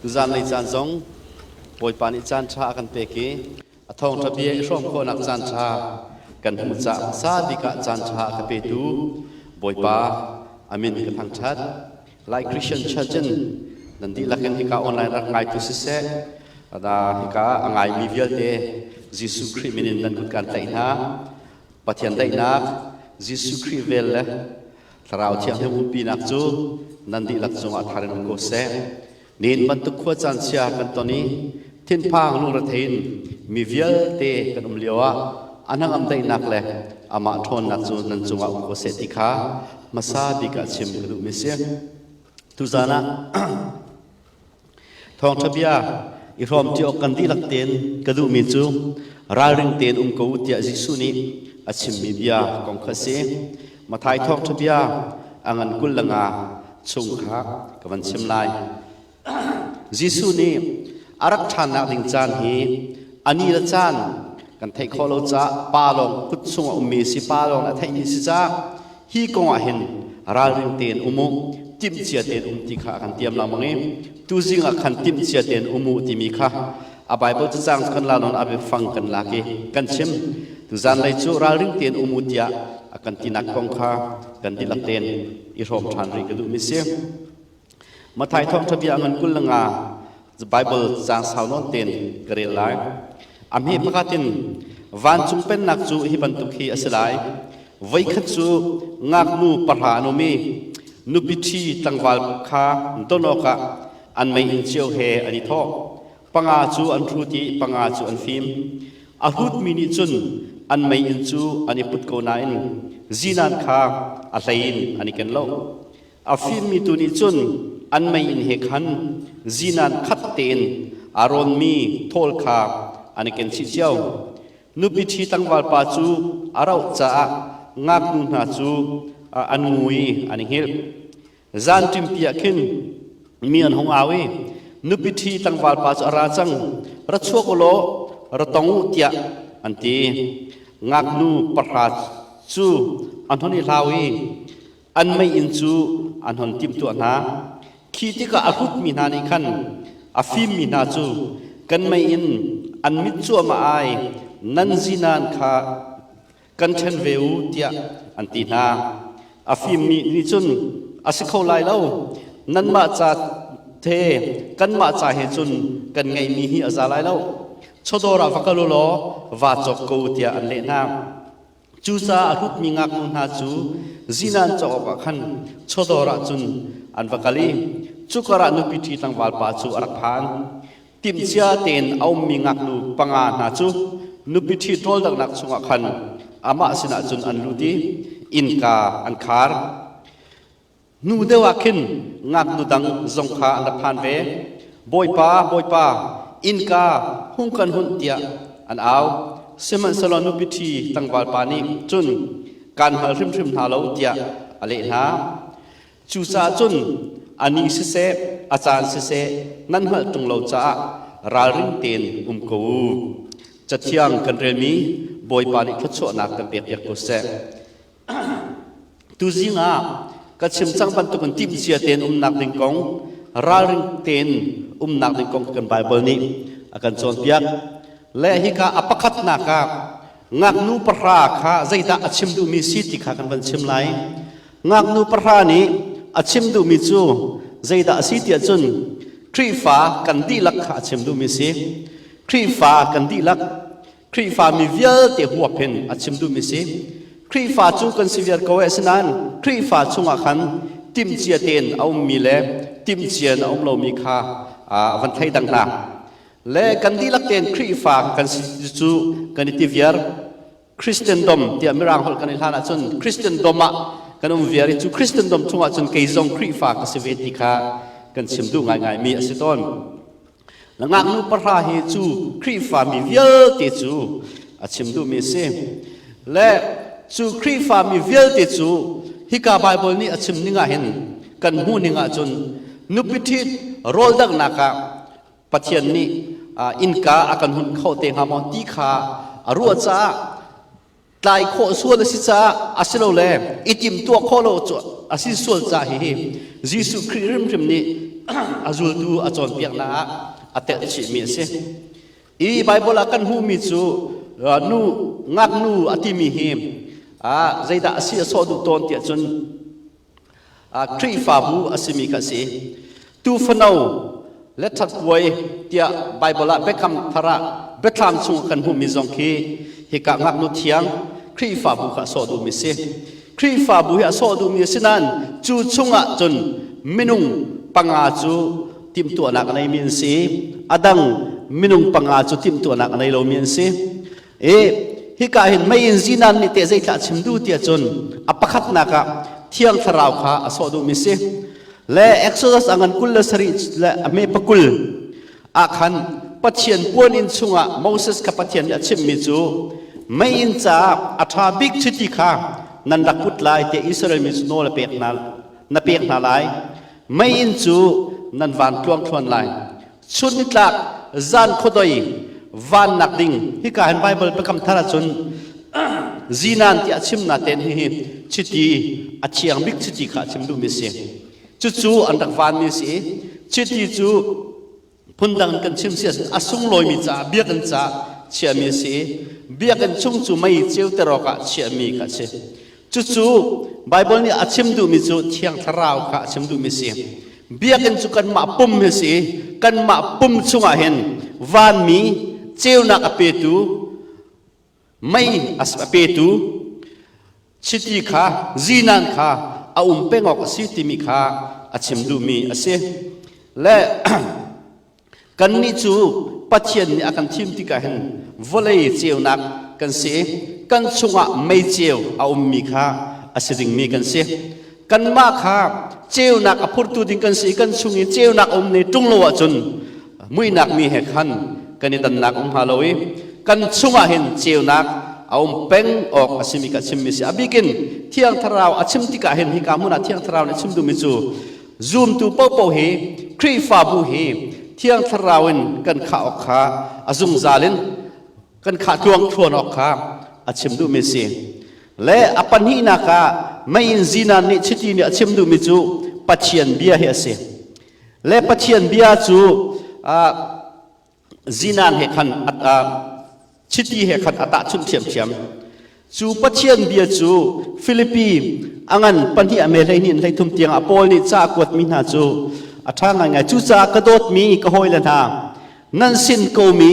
Tuzan lei caan zong Bawipa nih caan ṭha a kan pek i a thawngṭha bia i hrawm khawhnak caan ṭha kan hmuh caah hmasa bik ah caan ṭha a ka petu Bawipa a min ka thangṭhat. Lai Christian Church in nan dihlak in hika online rak ngaitu siseh, ada hika a ngaimi vialte Jesuh Khrih min in nan kut kan tlaih hna. Pathian daihnak, Jesuh Khrih vel le Thlarau Thianghlim umpinak cu nan dihlak cungah thar in um ko seh. Nin bantuk khua caan chia kan ton i thinphang lungrethei in mi vialte kan um lio ah a hnangam daihnak le amah ṭhawnnak cu nan cungah um ko seh ti kha hmasa bik ah chim ka duhmi si. Tuzan ah Thawngṭha bia i hrawmṭi awk kan dihlak tein ka duhmi cu ralring tein um ko u tiah Jesuh nih a chimmi bia kong kha a si. Matthai thawngṭha bia a ngan 25 chung kha ka van chim lai. Jesuh nih a rak ṭhannak ding caan hi a ni le caan kan theih khawh lo caah pa lawng kut chung a ummi si, pa lawng a theihmi si caah hi kong ah hin ralring tein um u, timhcia tein um ti kha a kan tiam lengmang i tuzing ah khan timhcia tein um u timi kha a Bible cacang kan la nawn a biafang kan lak i kan chim. Tuzan lei cu ralring tein um u tiah a kan tinak kong kha kan dihlak tein i hrawm ṭhan rih ka duhmi si. Matthai thawngṭha bia ngan 25 Bible caang sau nawn tein ka rel lai. A hme pakhat in vancung pennak cu hi bantuk hi a si lai. Voikhat cu ngaknu pahra an um i nupi ṭhi tlangval kha don awkah an meiinn cio he an i thawh. Panga cu an hrut i panga cu an fim. A hrutmi nih cun an meiinn cu an i put ko nain zinan kha a hlei in an i ken lo. A fimmi tu nih cun an meiinn he khan zinan khat tein aa rawnmi thawl kha an i ken chih cio. Nupi ṭhi tlangval pa cu a rauh caah ngaknu hna cu an ngu i an i hngilh. Zan ṭimpi ah khin mi an hung au i nupi ṭhi tlangval pa cu a ra cang, ra chuak u law ra tong u tiah an ti. Ngaknu pahra cu an hon i hlau i an meiinn cu an hon timhtuah hna. Khi tikah a hrutmi hna nih khan a fimmi hna cu kan meiinn an mit cuahmah ai, nan zinan kha kan ṭhen ve u tiah an ti hna. A fimmi nih cun a si kho lai lo, nanmah ca the kanmah ca he cun kan ngeihmi hi a za lai lo. Chawdawr ah va kal u law vaa cawk ko tiah an leh hna. Cucaah a hlutmi ngaknu hna cu zinan cawk awkah khan chawdawr ah cun an va kal i cukar ah nupi ṭhi tlangval pa cu a rak phan. Timhcia tein a ummi ngaknu panga hna cu nupi ṭhi ṭawldanghnak chungah khan amah sinah cun an lut i innka an khar. Hnu deuh ah khin ngaknu dang zong kha an rak phan ve. Bawipa, Bawipa, innka hung kan hunh tiah an au. Sihmanhsehlaw nupi ṭhi tlangval pa nih cun kaan hngal hrimhrim hna lo tiah a leh hna. Cucaah cun a ni siseh, a caan siseh nan hngalh ṭung lo caah ralring tein um ko u. Cathiang kan relmi Bawipa nih thluachuahnak kan pekpiak ko seh. Tuzing ah ka chim cang bantukin timhcia tein umnak ding kong, ralring tein umnak ding kong kan Bible nih a kan cawnpiak. Le hika a pakhatnak ah ngaknu pahra kha zeidah a chim duhmi si ti kha kan van chim lai. Ngaknu pahra nih a chim duhmi cu zeidah a si tiah cun Khrihfa kan dihlak kha a chim duhmi si. Khrihfa kan dihlak Khrihfa mi vialte huap hin a chim duhmi si. Khrihfa cu kan si viar ko eh asinain Khrihfa chungah khan timhcia tein a ummi le timhcia in a um lomi kha a van thleidang hna. Le kan dihlak tein Khrihfa kan si cu kan i ti viar. Christendom tiah Mirang holh kan i hlan ahcun Christendom ah kan um viar i cu Christendom chungah cun kei zong Khrihfa ka si ve ti kha kan chim duh ngaingaimi a si tawn. Na ngaknu pahra hi cu Khrihfa mi vialte cu a chim duhmi a si. Le cu Khrihfa mi vialte cu hika Bible nih a chim ning ah hin kan hmuh ning ahcun nupi ṭhit rawl danghnak ah Pathian nih innka a kan hun kho te hnga maw ti kha a ruah caah tlai khawh sual a si caah asilole i timhtuah khawh lo cu a si sual caah hihi Jesuh Khrih hrimhrim nih A zultu a cawnpiaknak ah a telh chihmi a si. I Bible ah kan hmuhmi cu nu ngaknu a timi hi zeidah a si a sawh duh tawn tiah cun Khrihfabu a simi kha a si. Tuufano le ṭhatpuai tiah Baibal ah Biakam Thar ah biathlam chung kan hmuhmi zong khi hika ngaknu thiang Khrihfabu kha a sawh duhmi si. Khrihfabu hi a sawh duhmi a si nain cu chungah cun minung panga cu timhtuahnak a neimi an si. A dang minung panga cu timhtuahnak a nei lomi an si. I hika hin mei in zinan nih teh zeithlah chim duh tiah cun a pakhatnak ah Thiang Thlarau kha a sawh duhmi si. Le Exodus a ngan 27 le a hme pakul ah khan Pathian puan inn chungah Moses kha Pathian nih a chimmi cu mei inn caah a ṭha bik chiti kha nan rak put lai tiah Israel mi cu nawl a pek hna na pek hna lai. Mei inn cu nan van tluangthluan lai. Chun nitlak zan khuadoi vannak ding hika hin Bible biakam thar ahcun zinan ti a chim na ten hi chiti a thiang bik chiti kha a chim duhmi si. Cucu an rak vanmi si. Chiti cu phundang kan chim si a sunglawimi caah biakinn caah chiahmi a si. Biakinn chung cu mei ceuter awkah chiahmi kha a si. Cucu Baibal nih a chim duhmi cu Thiang Thlarau kha a chim duhmi si. Biakinn cu kanmah pum hi si. Kanmah pum chungah hin vanmi ceunak a petu mei a petu chiti kha zinan kha a um peng awk a si timi kha a chim duhmi a si. Le kannih cu Pathian nih a kan thim tikah hin vawlei ceunak kan si i kan chungah mei ceu a ummi kha a si dingmi kan si. Kanmah kha ceunak a phurtu ding kan si i kan chung i ceunak a um ne ṭung lo ahcun muihnak mi he khan kan i dannak um hnga lo i kan chungah hin ceunak a um peng awk a simi ka chimmi si. A bikin Thiang Thlarau a chim tikah hin hika hmun ah Thiang Thlarau nih a chim duhmi cu zumtu paohpaoh hi Khrihfabu hi Thiang Thlarau in kan khah awk kha a zungzal in kan khah tluangthluan awk kha a chim duhmi si. Le a pahnihnak ah mei in zinan nih chiti nih a chim duhmi cu Pathian bia hi a si. Le Pathian bia cu zinan he khan chiti he khan a tahchunh ṭhiamṭhiam. Cu Pathian bia cu Filipi a ngan pahnih a me 12 in 33 tiang ah Paul nih ca a kuatmi hna cu a ṭha ngaingai. Cucaah ka dawtmi ka hawile hna, nan sin komi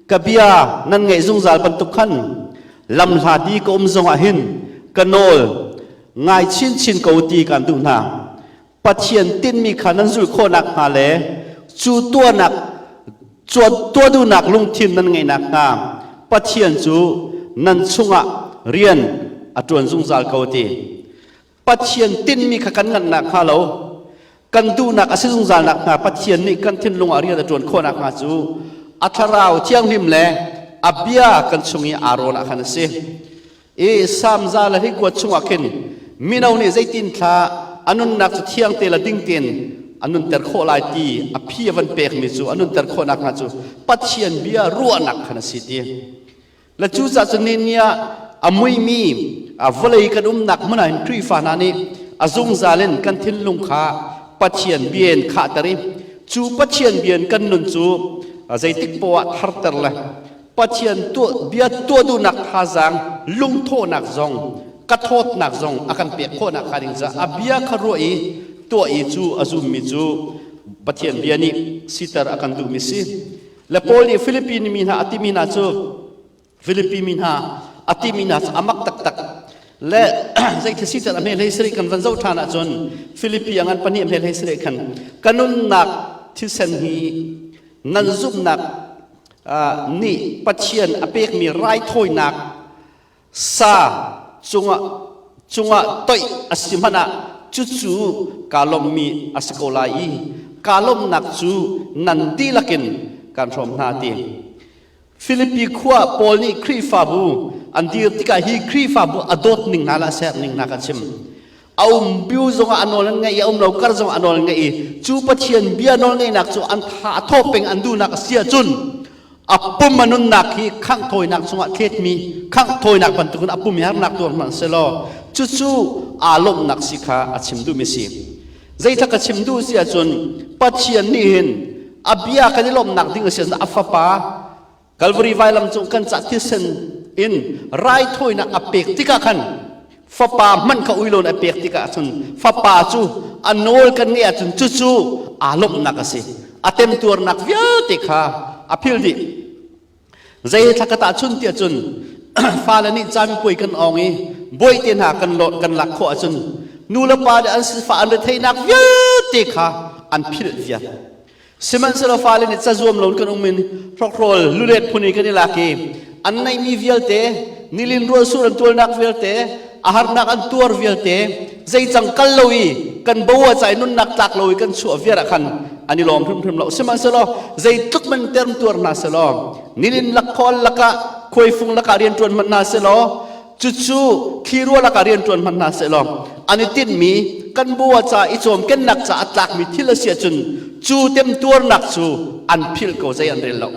ka bia nan ngaih zungzal bantuk khan lamhlat i ka um zongah hin ka nawl ngai chinchin ko ti kaan duh hna. Pathian tinhmi kha nan zulh khawh nakhnga le cu tuahnak tuah duhnak lungthin nan ngeih nakhnga Pathian cu nan chungah rian a ṭuan zungzal ko ti. Pathian tinhmi kha kan nganh nakhnga lo kan duhnak a si zungzal nakhnga Pathian nih kan thinlung ah rian a ṭuan khawh nakhnga cu a thlarau thianghlim le a bia kan chung i aa rawn ah khan a si. I Salm 109 chungah khin mino nih zeitin thla a nunnak cu thiang te le ding tein a nunter khawh lai ti a phi a van pekmi cu a nunter khawh nakhnga cu Pathian bia ruahnak khan a si ti. Le cucaah cun ni ni ah a muimi a vawlei kan umnak hmun ah hin Khrihfa hna nih a zungzal in kan thinlung kha Pathian bia in khahter i cu Pathian bia in kan nun cu zeitik poah ah tharter le Pathian tuah bia tuah duhnak thazaang lungthawhnak zong ka thawtnak zong a kan pek khawhnak hnga ding caah a bia kha ruah i tuah i cu a zummi cu Pathian bia nih siter a kan duhmi si. Le Paul nih Philippine mi hna a timi hna cu Philippi mi hna a timi hna cu a mak taktak. Le zeithil siter a hme hlei sarih kan van zoh ṭhan ahcun Philippi a ngan pahnih a hme hlei sarih khan ka nunnak thisen hi nan zumhnak nih Pathian a pekmi raithawinak sa cungah cungah toih a si hmanh ah cucu kaa lawmhmi a si ko lai i kaa lawmhnak cu nan dihlak in kan hrawm hna ti. Filipi khua Paul nih Khrihfabu an dir tikah hi Khrihfabu a dawt ning hna le a ser ning hna ka chim. A um biu zongah a nawl an ngaih i a um lo kar zongah a nawl an ngaih i cu Pathian bia nawl ngeihnak cu an tha a thaw peng an duhnak a si ahcun a pum a nunnak hi khangh thawinak chungah thletmi khangh thawinak bantukin a pum i harnak tuar hmanh selaw cucu aa lawmhnak si kha a chim duhmi si. Zeitlak ka chim duh si ahcun Pathian nih hin a bia kan i lawmhnak ding a si a fapa Calvary vailam cung kan cah thisen in raithawinak a pek tikah khan fapa hmanh kha uilawn a pek tikah cun fapa cu a nawl kan ngeih ahcun cucu aa lawmhnak a si. A temtuarnak vialte kha a phil dih. Zei thla ka tahchun tiah cun fale nih camipuai kan awng i bawihte hna kan lawt kan lak khawh ahcun nu le pa nih an sifah an retheihnak vialte kha an philh viar. Sihmanhsehlaw fale nih cazuam lo kan um in hrokhrawl lulet phun in kan i lak i an neihmi vialte nilin rual sur an tualnak vialte a harnak an tuar vialte zeicang kal lo i kan bo a cai nunnak tlak lo i kan chuah viar ah khan an i lawm hrimhrim lo. Sihmanhsehlaw zeitluk man term tuar hna selaw nilin lakkhawl lakah khuaifung lakah rianṭuan hmanh hna selaw cucu thli rua lakah rianṭuan hmanh hna selaw an i tinhmi kan bu a ca i cawmkennak ca a tlakmi thil a si ahcun cu temtuarnak cu an philh ko, zei an rel lo.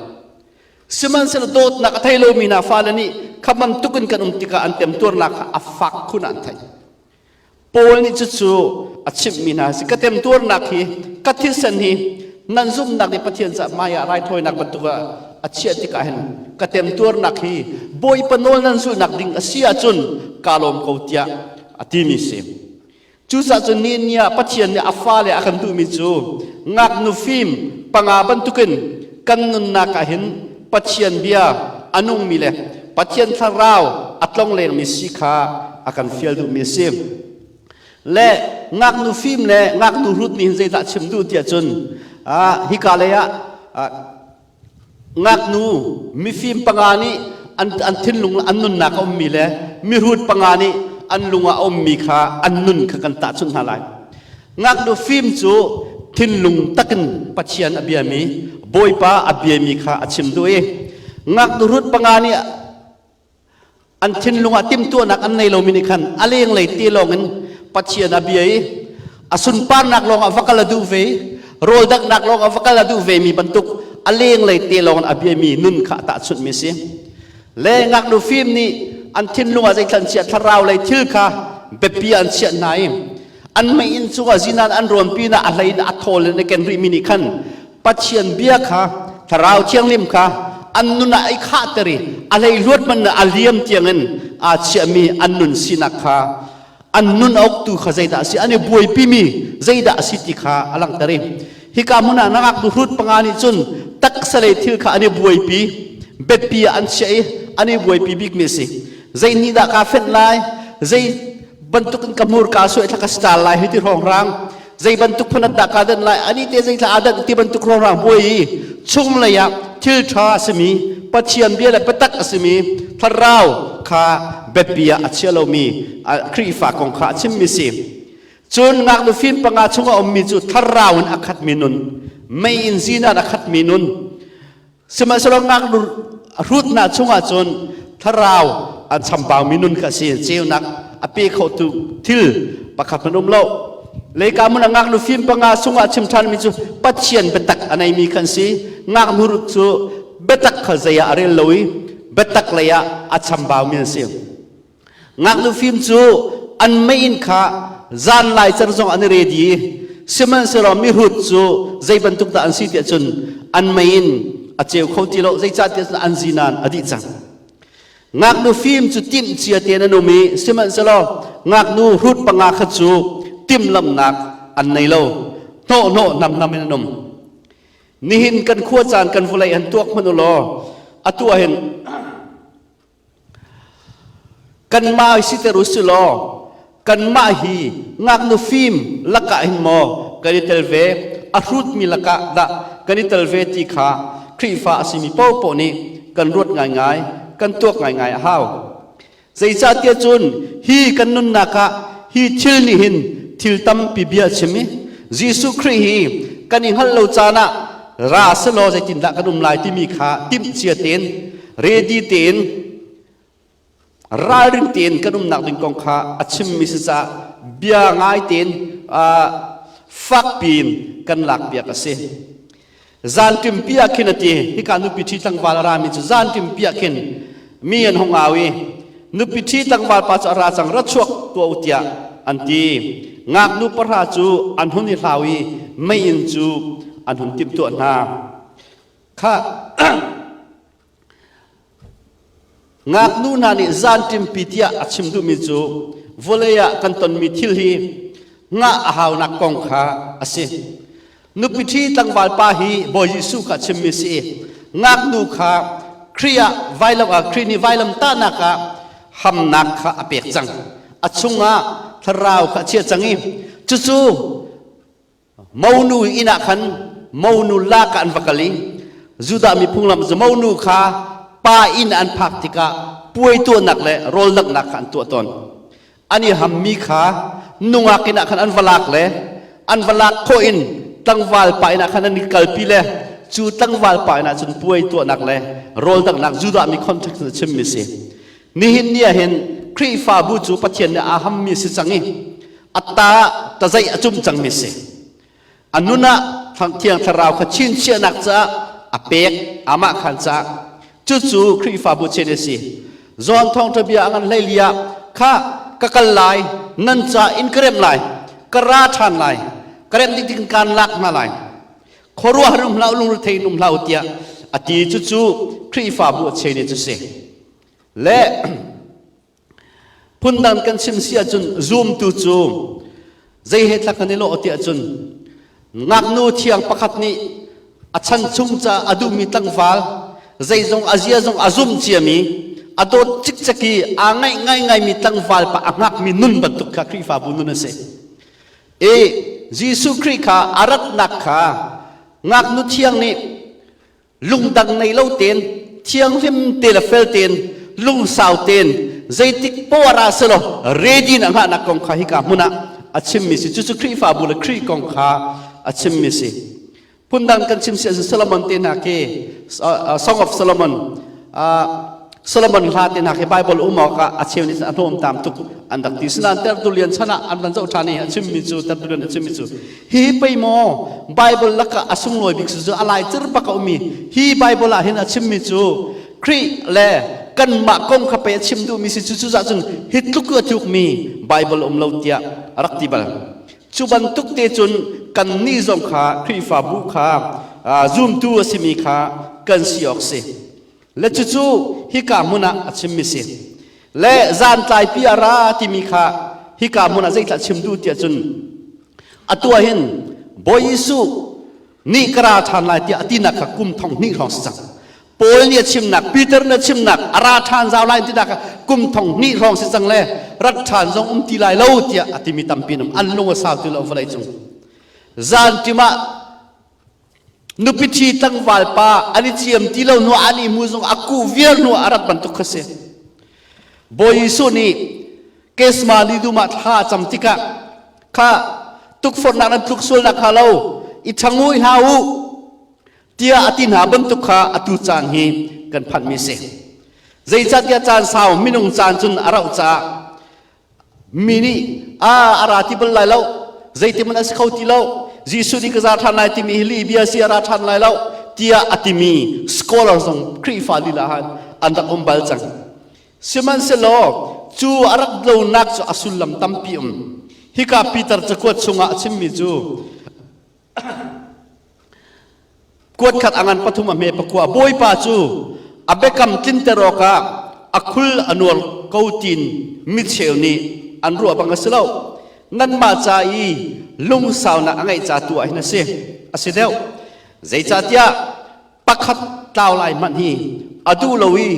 Sihmanhsehlaw dawtnak a thei lomi hna fale nih kha bantukin kan um tikah an temtuarnak kha a fak khun ah an theih. Paul nih cucu a chimhmi hna a si. Ka temtuarnak hi, ka thisen hi nan zumhnak nih Pathian caah hmai ah raithawinak bantuk ah a chiah tikah hin ka temtuarnak hi Bawipa nawl nan zulhnak ding a si ahcun kaa lawm ko tiah a timi si. Cucaah cun ni ni ah Pathian nih a fale a kan duhmi cu ngaknu fim panga bantukin kan nunnak ah hin Pathian bia a nungmi le Pathian thlarau a tlonglengmi si kha a kan fial duhmi a si. Le ngaknu fim le ngaknu hrut nih hin zeidah chim duh tiah cun hika lei ah ngaknu mifim panga nih an thinlung an nunnak a ummi le mihrut panga nih an lung ah a ummi kha an nun kha kan tahchunh hna lai. Ngaknu fim cu thinlung takin Pathian a biami, Bawipa a biami kha a chim duh i ngaknu rut panga nih an thinlung ah timhtuahnak an nei lomi nih khan a lenglei te lawngin Pathian a bia i a sunparnak lawng ah va kal a duh ve i rawl danghnak lawng ah va kal a duh ve mi bantuk a lenglei te lawng in a biami nun kha a tahchunhmi a si. Le ngaknu fim nih an thinlung ah zeithlan chiah thlarau lei thil kha biapi an chiah hna i an meiinn cungah zinan an rawn pinah a hlei in a thawl in a ken rihmi nih khan Pathian bia kha, Thlarau Thianghlim kha an nun ah i khahter i a hlei luat man a liam tiangin aa chiahmi an nun sinak kha, an nun a uktu kha zeidah a si, an i buaipimi zeidah a si ti kha a langhter i hika hmun ah nangak hrut panga nih cun taksa lei thil kha an i buaipi, biapi ah an chiah i an i buaipi bikmi a si. Zei nih dah kaa fenh lai, zei bantuk in ka hmurka suai thla ka star lai hi ti hrawnghrang, zei bantuk phanat dah kaa danh lai, ani te zei thla aa danh ti bantuk hrawnghrang buai i chung lei ah thil ṭha a simi, Pathian bia le biatak a simi thlarau kha biapi ah a chia lomi Khrihfa kong kha a chimmi si. Cun ngaknu fim panga chung a ummi cu thlarau in a khatmi nun, mei in zinan a khatmi nun. Sihmanhsehlaw ngaknu hrutnak chungah cun thlarau an chambaumi nun kha a si. Ceunak a pe khotu thil pakhat hmanh um lo. Leika hmun ah ngaknu fim panga chungah chim ṭhanmi cu Pathian biatak a neimi kha an si. Ngaknu rut cu biatak kha zei ah a rel lo i biatak lei ah a chambaumi an si. Ngaknu fim cu an meiinn kha zan laicer zong an i ready i sihmanhsehlaw mihrut cu zei bantuk dah an si tiah cun an meiinn a ceu kho ti lo, zeicahtiah cun an zinan a dih cang. Ngaknu fim cu timh cia tein an um i sihmanhsehlaw ngaknu hrut panga kha cu timhlamhnak an nei lo, hnawhhnawh namnam in an um. Nihin kan khua caan kan vawlei han tuak hmanh u law atu ah hin Kanmah siter u si law kanmah hi ngaknu fim lakah hin maw kan i tel ve, a hrutmi lakah dah kan i tel ve ti kha Khrihfa a simi paohpaoh nih kan ruat ngaingai, kan tuak ngaingai a hau. Zeicahtiah cun hi kan nunnak ah hi thil nih hin thil tampi bia a chim i Jesuh Khrih hi kan i hngalh lo caan ah ra selaw zeitindah kan um lai timi kha timhcia tein, ready tein, ralring tein kan umnak ding kong kha a chimmi si caah bia ngai tein fakpi in kan lakpiak a si. Zanṭimpi ah khin a ti. Hika nupi ṭhi tlangval a rami cu zanṭimpi ah khin mi an hung au i nupi ṭhi tlangval pa cu a ra cang, ra chuak tuah u tiah an ti. Ngaknu pahra cu an hun i hlau i meiinn cu an hun timhtuah hna. Kha Ngaknu hna nih zanṭimpi tiah a chim duhmi cu vawlei ah kan tonmi thil hi ngah a haunak kong kha a si. Nupi ṭhi tlangval pa hi Bawi Jesuh kha a chimmi si i ngaknu kha Khrih ah vailam ah Khrih nih vailam tahnak ah hamnak kha a pek cang. A chungah thlarau kha a chiah cang i cucu Monu inn ah khan monu lak ah an va kal i Judah mi phunglam cu monu kha pa inn an phak tikah puai tuahnak le rawl langhnak kha an tuah tawn. An i hammi kha nungak inn ah khan an va lak le an va lak khawh in tlangval pa inn ah khan an i kalpi le cu tlangval pa inn ah cun puai tuahnak le rawl danghnak Judah mi context in a chimmi si. Nihin ni ah hin Khrihfabu cu Pathian nih aa hammi si cang i a ta tazaih a cum cangmi si. A nun ah Thiang Thlarau kha chinchiahnak caah a pek amah khan caah cucu Khrihfabu chen a si. John thawngṭha bia a ngan hlei ah kha ka kal lai nan ca in ka remh lai ka ra ṭhan lai ka remh ding ding kaan lak hna lai khuaruahhar um hlah lungrethei in um hlah u tiah a ti cucu Khrihfabu a chen i cu si. Le phundang kan chim si ahcun zumtu cu zei he thla kan i lawh ti ahcun ngaknu thiang pakhat nih a chan chung ca a duhmi tlangval zeizong a zia zong a zum ciami a dawt cikcek i aa ngaih ngaingaimi tlangval pa a hngakmi nun bantuk kha Khrihfabu nun a si. I Jesuh Khrih kha a ratnak kha ngaknu thiang nih lungdang nei lo tein thianghlim te le fel tein lungsau tein zeitik poah ra selaw ready na hngahnak kong kha hika hmun ah a chimmi si cucu Khrihfabu le Khrih kong kha a chimmi si phundang kan chim si Solomon te hna khi Song of Solomon Solomon hla te hna khi Bible um awk ah a cheu nih a hnawm tam tuk an rak ti sinain Tertullian chan ah an van zoh ṭhan i a chimmi cu Tertullian a chimmi cu hi pei maw Bible lakah a sunglawi bik cu a laicir bak a ummi hi Bible ah hin a chimmi cu Khrih le kanmah kong kha pei a chim duhmi si cu cucaah cun hi tluk a tlukmi Bible um lo tiah a rak ti bal cu bantuk te cun kannih zong kha Khrihfabu kha zumtu a simi kha kan si awk si Le cucu hika hmun ah a chimmi si. Le zan tlaipi a ra timi kha hika hmun ah zeithlah chim duh tiah cun atu ah hin Bawi Jesuh nih ka ra ṭhan lai tiah a tinak kha kum thong hnih hrawng si cang. Paul nih a chimnak, Peter nih a chimnak, a ra ṭhan zau lai tinak kha kum thong hnih hrawng si cang le rat ṭhan zong um ti lai lo tiah a timi tampi an um. An lung a sau ti lo vawlei cung. Zan ṭim ah Nupi ṭhi tlangval pa an i ciam ti lo hnu an i hmu zong a kuh viar hnu a rat bantuk kha si. Bawi Jesuh nih Kesmali dum ah thla a cam tikah kha tukforhnak nan tluk sualnak kha lo i ṭhang u i hlah u tiah a ti hna bantuk kha atu caan hi kan phanhmi si. Zeicahtiah caan sau minung caan cun a rauh caah Mi nih a a ra ti bal lai lo, zeitin a si kho ti lo, Jesuh nih ka za ṭhan lai timi hi lih bia si a ra ṭhan lai lo tiah a timi scholar zong Khrihfa lila han an rak um bal cang. Sihmanhsehlaw cu a rak lonak cu a sullam tampi um. Hika Peter cakuat chungah a chimmi cu Kuat khat a ngan pathum a hme pakua Bawipa cu a biakam tlinter awkah a khul a nuar ko tiin micheu nih an ruah bang a si lo. Nanmah ca i lungsaunak a ngeih ca tu ah hin a si. A si deuh. Zeicahtiah pakhat tlau lai hmanh hi a duh lo i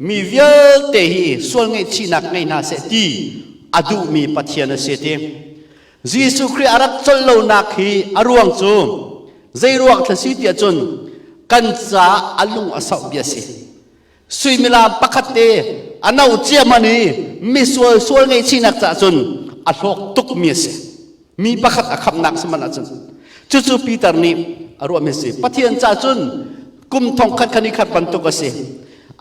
mi vialte hi sual ngaihchihnak ngei hna seh ti a duhmi Pathian a si ti. Jesuh Khrih a rat colh lonak hi a ruang cu zei ruang thla si tiah cun kan caah a lung a sauh bia si. Suimilam pakhat te a no ciaman i misual sual ngaihchihnak caah cun a hlawk tukmi a si. Mi pakhat a khamhnak si man ahcun. Cucu Peter nih a ruahmi a si. Pathian caah cun kum thong khat khan i khat bantuk a si.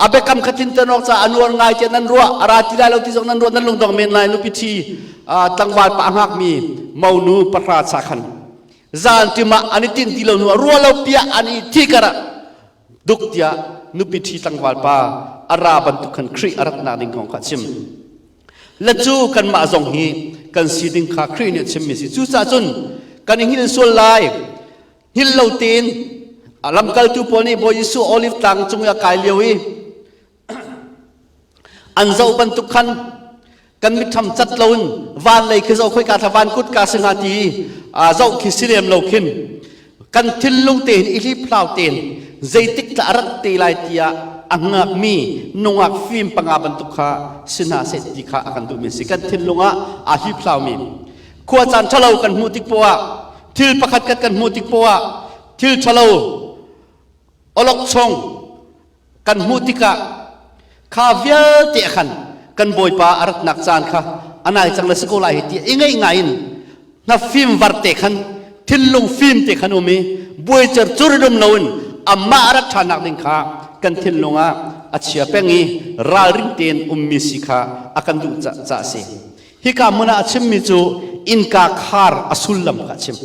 A biakam kha tlinter awk caah a nuar ngai tiah nan ruah, a ra ti lai lo ti zong nan ruah, nan lungdong men lai. Nupi ṭhi tlangval pa a hngakmi monu pahra cha khan zan ṭim ah an i tinh ti lo hnu ah ruah lo piah an i thi karah duk tiah nupi ṭhi tlangval pa a ra bantuk khan Khrih a ratnak ding kong kha a chim. Le cu kanmah zong hi kan si ding kha Khrih nih a chimmi si. Cucaah cun kan i hngilh sual lai. Hngilh lo tein lamkaltu pawl nih Bawi Jesuh Olive tlang cung i a kai lio i an zoh bantuk khan kan mittham cat loin van lei khi zoh khoika thla van kut ka si hnga ti zoh khi si lem lo khin kan thinlung tein i hliphlau tein zeitik tla rat te lai tiah a ngakmi nungak fim panga bantuk kha si hna seh ti kha a kan duhmi si. Kan thinlung ah aa hliphlaumi khua caan ṭhalo kan hmuh tik poah, thil pakhat khat kan hmuh tik poah, thil ṭhalo awlokchong kan hmuh tikah kha vialte khan kan Bawipa a ratnak caan kha a nai cang le si ko lai hi ti i ngaih ngai in na fim var te khan, thinlung fim te khan um i buaicer curin um loin amah a rat ṭhannak ding kha kan thinlung ah a chia peng i ralring tein ummi si kha a kan duh ca a si. Hika hmun ah a chimmi cu innka khar a sullam kha a chim.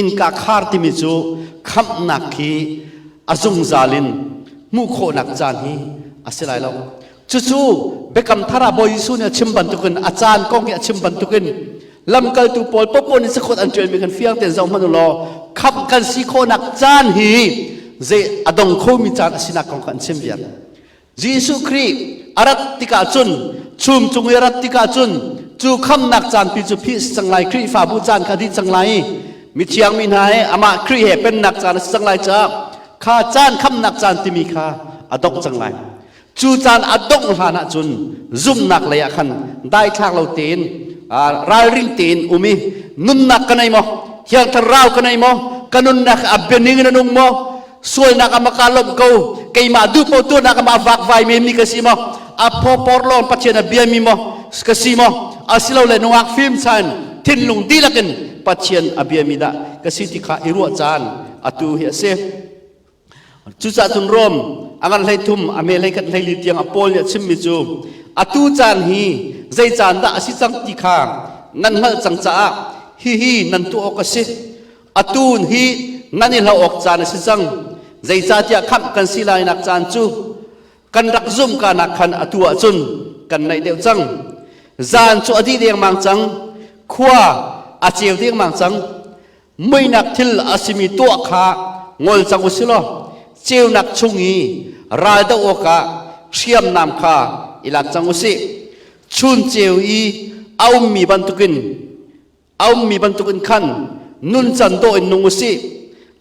Innka khar timi cu khamhnak khi a zungzal in hmuh khawhnak caan hi a si lai lo. Cucu Biakam Thar ah Bawi Jesuh nih a chim bantukin, a caan kong hi a chim bantukin, lamkaltu pawl popo nih cakuat an ṭialmi kan fiang tein zoh hmanh u law khamh kan si khawhnak caan hi zei a dong khomi caan a sinak kong kha an chim viar. Jesuh Khrih a rat tikah cun, chum cung i a rat tikah cun, cu khamnak caanpi cu phih si cang lai. Khrihfabu caan kha dih cang lai i mithiang mi hna he amah Khrih he pennak caan a si cang lai caah kha caan, khamnak caan timi kha a dongh cang lai. Cu caan a dongh hlan ah cun zumhnak lei ah khan daithlak lo tein, ralring tein um i nunnak ka nei maw, Thiang Thlarau ka nei maw, ka nunnak a bianing in a nung maw, sualnak ah maka lawmh ko, keimah duh paoh tuahnak ah vakvai men mi ka si maw, a phawpawr lawng Pathian a biami maw ka si maw, asilole nungak fim chan thinlung dihlak in Pathian a biami dah ka si ti kha i ruah caan atu hi a si. Cucaah cun Rom a ngan 13 a me 11 14 tiang a Paul nih a chimmi cu atu caan hi zei caan dah a si cang ti kha nan hngalh cang caah hihi nan tuah awk a si. Atu hi nan i hloh awk caan a si cang, zeicahtiah khamh kan si lainak caan cu kan rak zumh kanak khan atu ah cun kan naih deuh cang. Zan cu a dih dengmang cang, khua a ceu dengmang cang. Muinak thil a simi tuah kha ngol cang u si law ceunak chung i ral doh awkah hriamnam kha i lak cang u sih. Chun ceu i a ummi bantukin a ummi bantukin khan nuncan dawh in nung u sih.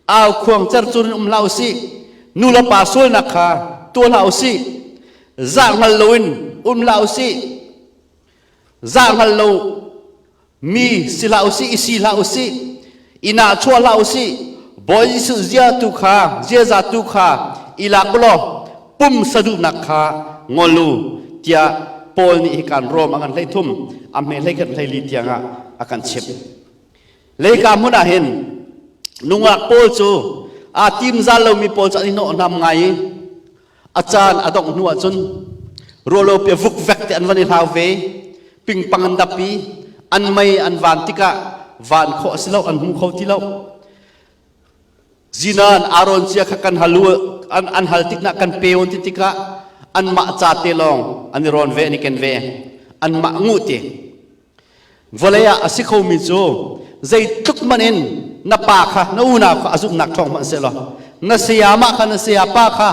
Au khuang cercur in um hlah u sih. Nu le pa sualnak kha tuah hlah u sih. Zah hngal loin um hlah u sih. Zah hngal lo mi si hlah u sih, i si hlah u sih, inn ah chuah hlah u sih. Bawi Jesuh zia tu kha, ziaza tu kha i lak u law pum saduhnak kha ngol u tiah Paul nih hikan Rom a ngan 13 a hme 11 14 tiang ah a kan chimh. Leika hmun ah hin nungak pawl cu aa tim zal lomi pawl cu an i hnawh ngai i a caan a dongh hnu ahcun rualo pia vukvek te an van i hlau ve, pingpang an dap i an mei an van tikah van khawh a si lo, an hmu kho ti lo. Zinan Aaron cia kha kan halu an, an hal tiknak kan pe on ti tikah anmah ca te lawng an i rawn ve, an i ken ve, anmah nguh ti. Vawlei ah a si khomi cu zeitluk man in na pa kha, na unau kha a zumhnak ṭhawng hmanh sehlaw, na sayamah kha, na sayapa kha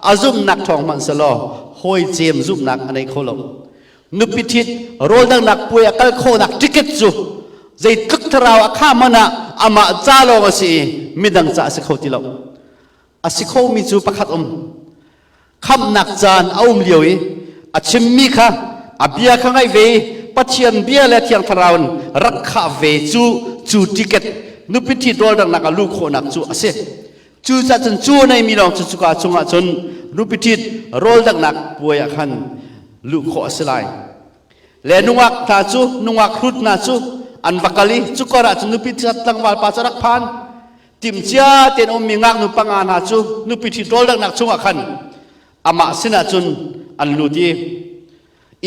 a zumhnak ṭhawng hmanh sehlaw, hawi cem zumhnak a nei kho lo. Nupi ṭhit rawldanghnak puai a kal khawhnak ticket cu zeitluk thlarau a kha hmanh ah amah ca lawng a si i midang ca a si kho ti lo. A si khomi cu pakhat um, khamhnak caan a um lio i a chimmi kha, a bia kha ngaih ve i Pathian bia le Thiang Thlarau in rak khah ve cu, cu ticket nupi ṭhit rawldanghnak ah luh khawhnak cu a si. Cucaah cun cu a neimi lawng cu cuka chungah cun nupi ṭhit rawldanghnak puai ah khan luh khawh a si lai. Le nungak hna cu, nungak hrut hna cu an va kal i cukor ah cun nupi ṭhit tlangval pa cu a rak phan. Timhcia tein ummi ngaknu panga hna cu nupi ṭhit rawldanghnak chungah khan amah sinah cun an lut i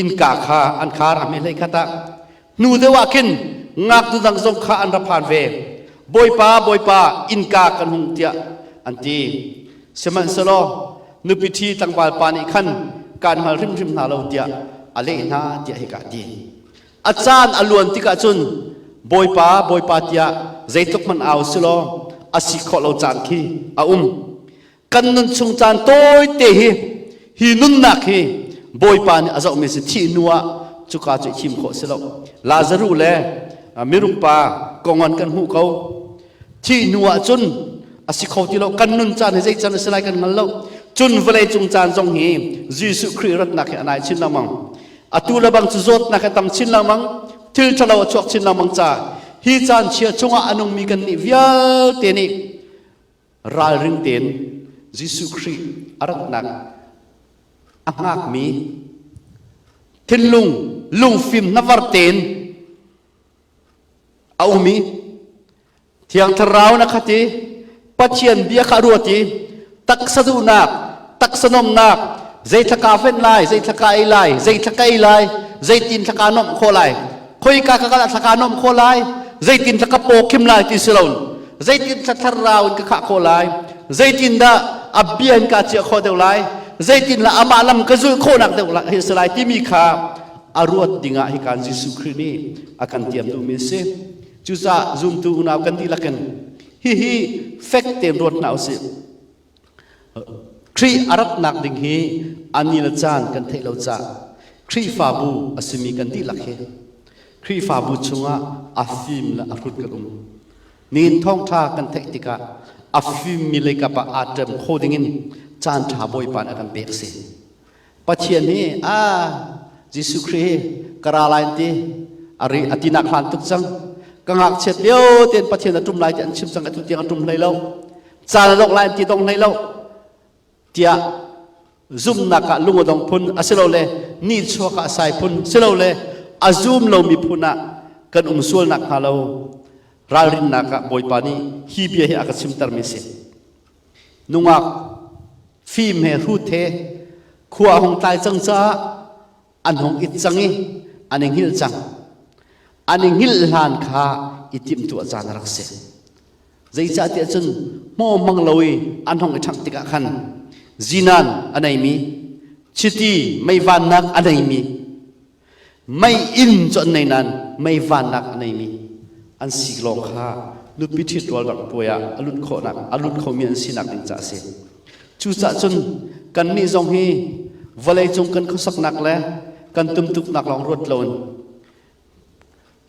innka kha an khar. A hme 11 ah hnu deuh ah khin ngaknu dang zong kha an ra phan ve. "Bawipa, Bawipa, innka kan hung," tiah an ti. Sihmanhsehlaw nupi ṭhi tlangval pa nih khan, "Kaan hngal hrimhrim hna lo," tiah a leh hna tiah hika ti. A caan a luan tikah cun Bawipa, Bawipa tiah zeitluk hmanh au silaw a si khawh lo caan khi a um. Kan nun chung caan tawite hi hi nunnak hi Bawipa nih a zohmi si thih hnu ah cuka cu i thim khawh si lo. Lazaruh le mirung pa kongon kan hmuh ko. Thih hnu ah cun a si kho ti lo. Kan nun caan hi zei can a si lai kan hngal lo. Cun vawlei cung caan zong hi Jesuh Khrih ratnak hi a nai chin lengmang. Atu le bang cu zawtnak a tam chin lengmang, thil ṭhalo a chuak chin lengmang ca hi caan chia chungah a nungmi kan nih vialte nih ralring tein Jesuh Khrih a ratnak a hngakmi thinlung lungfim hnavar tein a um i Thiang Thlarau na khat i Pathian bia kha a ruat i taksa duhnak, taksa nomnak, zei thla kaa fenh lai, zei thla ka ei lai, zei thla ka ei lai, zeitin thla kaa nomh khawh lai, khoika ka kal ah thla kaa nomh khawh lai, zeitin thla ka paw khim lai ti si lo, zeitin thla thlarau in ka khah khawh lai, zeitin dah a bia in kaa ciah khawh deuh lai, zeitin lah amah lam ka zulh khawhnak deuh hi si lai timi kha a ruat dingah hikan Jesuh Khrih nih a kan tiam duhmi a si. Cucaah zumtu unau kan dihlak in hihi fek tein ruat hna usih. Khrih a ratnak ding hi a ni le caan kan theih lo caah Khrihfabu a simi kan dihlak hi Khrihfabu chungah a fim le a hrut kan um. Nihin thawngṭha kan theih tikah a fimmi leikap ah aa ṭem kho dingin caan ṭha Bawipa nih a kan pek si. Pathian hi a Jesuh Khrih hi ka ra lai an ti ari a tinak hlan tuk cang ka ngakchiat lio tein Pathian a ṭum lai ti an chim cang atu tiang a ṭum hlei lo caan a dongh lai an ti dong hlei lo tiah zumnak ah lung a dong phun asilole nihchuak ah sai phun silole a zum lomi phun ah kan um sual nak hnga lo ralrinnak ah Bawipa nih hi bia hi a ka chimtermi si nungak fim he hrut he khua a hung tlai cang caah an hung it cang i an i hngilh cang. An i hngilh hlan kha i timhtuah caan a rak si. Zeicahtiah cun hmaw hmang lo i an hung i ṭhangh tikah khan zinan a neimi, chiti meivannak a neimi, mei inn cu an nei nain mei vannak a neimi an si lawng kha nupi ṭhit rual rak puai ah a lut khawhnak a lut khomi an sinak ding ca a si. Cucaah cun kannih zong hi vawleicung kan khuasaknak le kan tumtuknak lawng ruat loin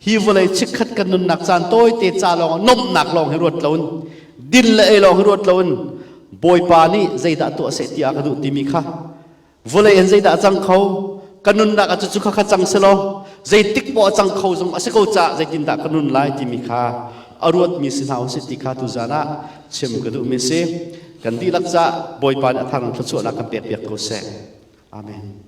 hi vawlei chikkhat kan nunnak caan tawite ca lawng nomhnak lawng hi ruat loin din le ei lawng hi ruat loin Bawipa nih zeidah tuah seh ti a ka duh timi kha vawlei in zeidah a cang kho ka nunnak ah cucu kha cang selaw zeitik poah a cang kho zong a si ko caah zeitindah ka nun lai timi kha a ruatmi si hna usih ti kha tuzan ah chim ka duhmi si. Kan dihlak cah Bawipa nih a thar thluachuahnak kan pek piak ko seh. Amen.